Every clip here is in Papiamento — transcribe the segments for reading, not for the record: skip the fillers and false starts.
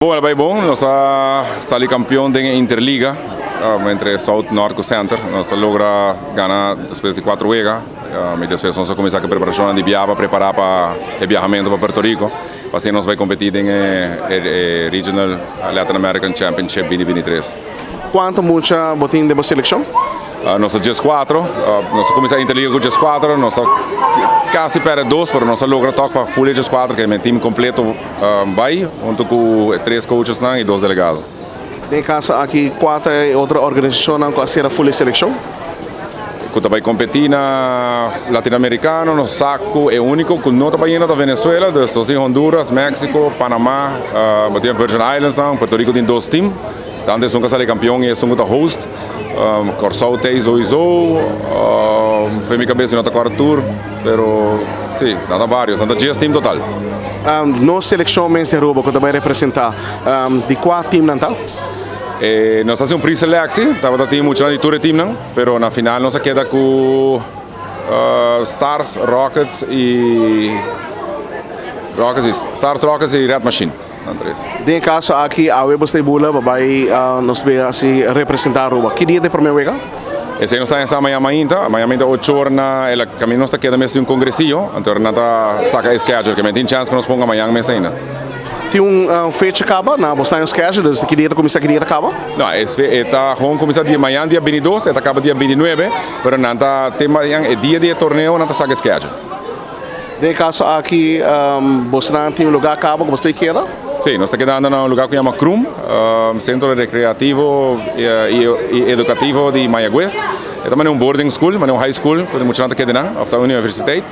Bon, el a bai bon. Nos a sali kampion den e Interliga entre South, North ku Center. Nos a logra gana despues di kuater wega i despues nos a kuminsá ku e preparashonnan di biaha pa prepará pa e biahamentu pa Puerto Rico pa asina nos bai kompetí den e Regional Latin American Championship binti binti tres. Kuantu mucha bo tin den bo selekshon? Nos ta dieskuatro. Nos a kuminsá Interliga ku dieskuatro. Nos a kasi pèrdè dos, pero nos a logra tòg pa ful e dieskuatro, ke men tim kompleto bai huntu ku e tres coachesnan i dos delegado. Den e kaso aki, kua ta e otro organisashonnan ku a sera ful e selekshon? Ku ta bai kompetí na Latinoamerikano, nos sa ku e úniko ku no ta bai yendo ta Venezuela, dus nos tin Honduras, Mexico, Panama, bo tin e Virgin Islandsnan, Puerto Rico tin dos tim. Tantu esun ku a sali kampion i esun ku ta host. Kòrsou t'ei souiso. Fen mi kabes mi no ta kòrda tur, pero si, nan ta varios, nan ta dies tim total. Nos selekshon mes di Aruba ku ta bai representá, di kua tim nan ta? Nos a hasi un pre-seleksi, tabata tin muchanan di tur e timnan, pero na final nos a keda ku Stars, Rockets i Rockets i Stars, Rockets i Red Machine. Den e kaso aki awe bo sta e bula pa bai nos bira asi representa Aruba. Ki dia ta e prome wega? Esei nos ta hesa mañan mainta, mañan mainta ocho or na e kaminda nos ta keda mes tin un kongresillo, anto nan ta saka e schedule ke men tin chance ku nos ponga mañan mes ainda. Tin un fecha kaba na bo sta en schedule, dus ki dia ta kuminsa ki dia ta kaba? No, e ta gewoon kuminsa dia mañan dia bintidos, e ta kaba dia bintinuebe, pero nan ta te mañan e dia di e torneo nan ta saka e schedule. Den e kaso aki bosnan tin un lugá kaba ku bos ta keda? Sí, nos ta kedando na un lugá ku yama Krum, Sentro Rekreativo i Edukativo di Mayaguez. E ta manera un boarding school, manera un high school ku muchanan ta keda nan, òf ta un universiteit.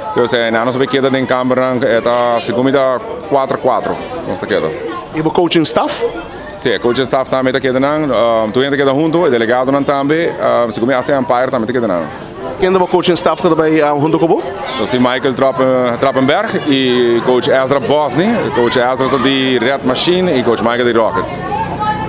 Entonces einan nos ta keda den kambernan, e ta segun mi ta kuater kuater nos ta keda. I bo coaching staff? Sí, e coaching staff tambe ta keda nan, tur hende ta keda huntu, e delegadonan tambe, segun mi hasta e umpire tambe ta keda nan. Ken ta bo coaching staff ku ta bai huntu ku bo? Nos tin Michael Trappenberg i coach Ezra Bosny. Coach Ezra ta di Red Machine i coach Michael di Rockets.